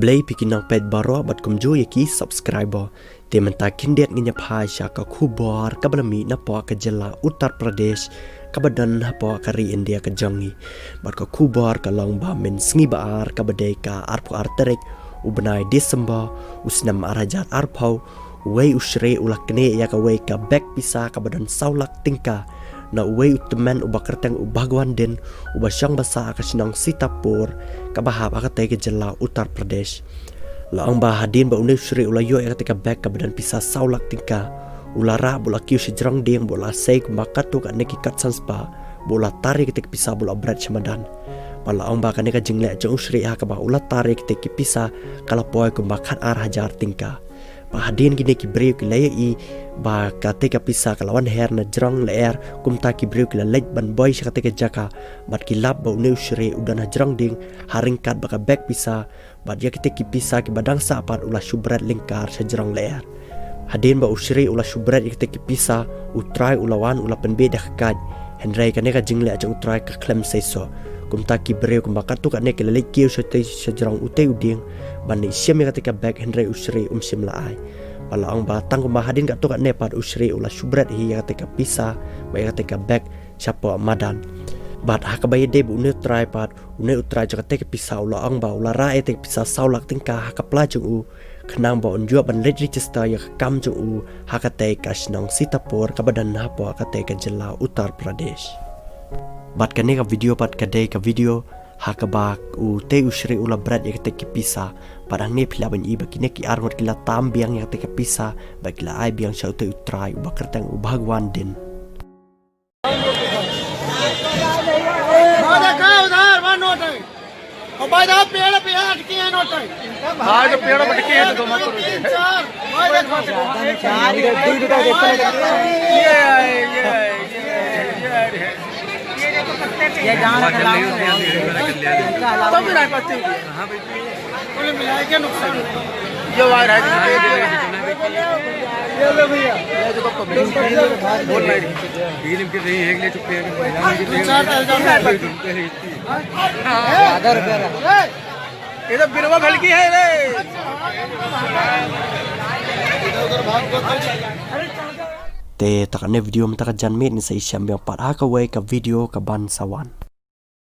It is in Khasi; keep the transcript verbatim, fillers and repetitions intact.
Lei phi ki nongpeit baroh bad kumjuh ïa ki subscriber. Te mynta khyndiat ngin ïa phai sha ka khubor kaba la mih napoh ka jylla Uttar Pradesh, kaba don hapoh ka ri India ka jong ngi. Bad ka khubor ka long ba mynsngi ba ar, kaba dei ka arphew ar tarik u bnai December u snem ar hajar arphew, uwei u Shri u la knieh ïa kawei ka bag pisa kaba don saw lak tyngka na uwei u tymmen uba kyrteng u Bhagwan Din, uba shong basa ha ka shnong Sitapur, kaba hap ha katei ka jylla Uttar Pradesh. La ong ba hadien ba une u Shri u la ïoh ïa katei ka bag kaba don pisa saw lak tyngka, u la rah bad u la kiew sha jrong dieng bad u la sei kumba katto katne ki kat san spah, bad u la tar ïa katei ka pisa bad u la bret sha madan. Bad la ong ba kane ka jingleh jong u Shri ha kaba u la tar ïa katei ka pisa ka la poi kumba khat ar hajar tyngka. Bad hadien kine ki briew ki la ïohi ba katei ka pisa ka la wan her na jrong lyer, kumta ki briew ki la leit ban boi sha katei ka jaka, bad ki lap ba une u Shri u don ha jrong dieng, ha ryngkat bad ka bag pisa, bad ïa kitei ki pisa kiba dang sah pat u la shu bret lyngkar sha jrong lyer. Hadien ba u Shri u la shu bret ïa kitei ki pisa, u trai u la wan u la pynbeit da ka kait. Hynrei kane ka jingleh jong u trai ka khlem seisoh. Kumta ki briew kumba katto katne ki la leit kiew shatei sha jrong utei u dieng ban leit shim ïa katei ka bag, hynrei u Shri um shym la ai. Bad la ong ba tang kumba hadien katto katne pat u Shri u la shu bret hi ïa katei ka pisa bad ïa katei ka bag shapoh madan. Bad ha kaba ïadei bad une u trai pat, une u trai jong katei ka pisa u la ong ba u la rah ïa katei ka pisa saw lak tyngka ha ka pla jong u, khnang ba un ïoh ban leit register ïa ka kam jong u ha katei ka shnong Sitapur kaba don hapoh katei ka jylla Uttar Pradesh. Bad kane ka video pat ka dei ka video ha kaba utei u Shri u la bret ïa katei ki pisa. Bad hangne phi lah ban i ba kine ki arngut ki la tam biang ïa katei ka pisa bad ki la ai biang sha utei u trai uba kyrteng u Bhagwan Din. वो देखो उधर, वो नोट है। और भाई साहब, पेड़ पे अटके हैं नोट है। हाँ, तो पेड़ पे अटके हैं, तो मत करो। तीन, चार, भाई देखो। ये आए, ये आए, ये आए, ये आए। ये गाँव का लाभ है। तब भी नहीं पाते। बोले मिलाए क्या नुकसान? ये वायर है। ये लो भैया। ये देखो पब्लिक बोल रही है। ये इनके नहीं, एक ले चुके हैं। दो चार हजार में। ये तो बिरवा भलकी है रे। Te ta kane video mynta ka janmiet ngin sa ïashem biang pat ha kawei ka video kaban sa wan.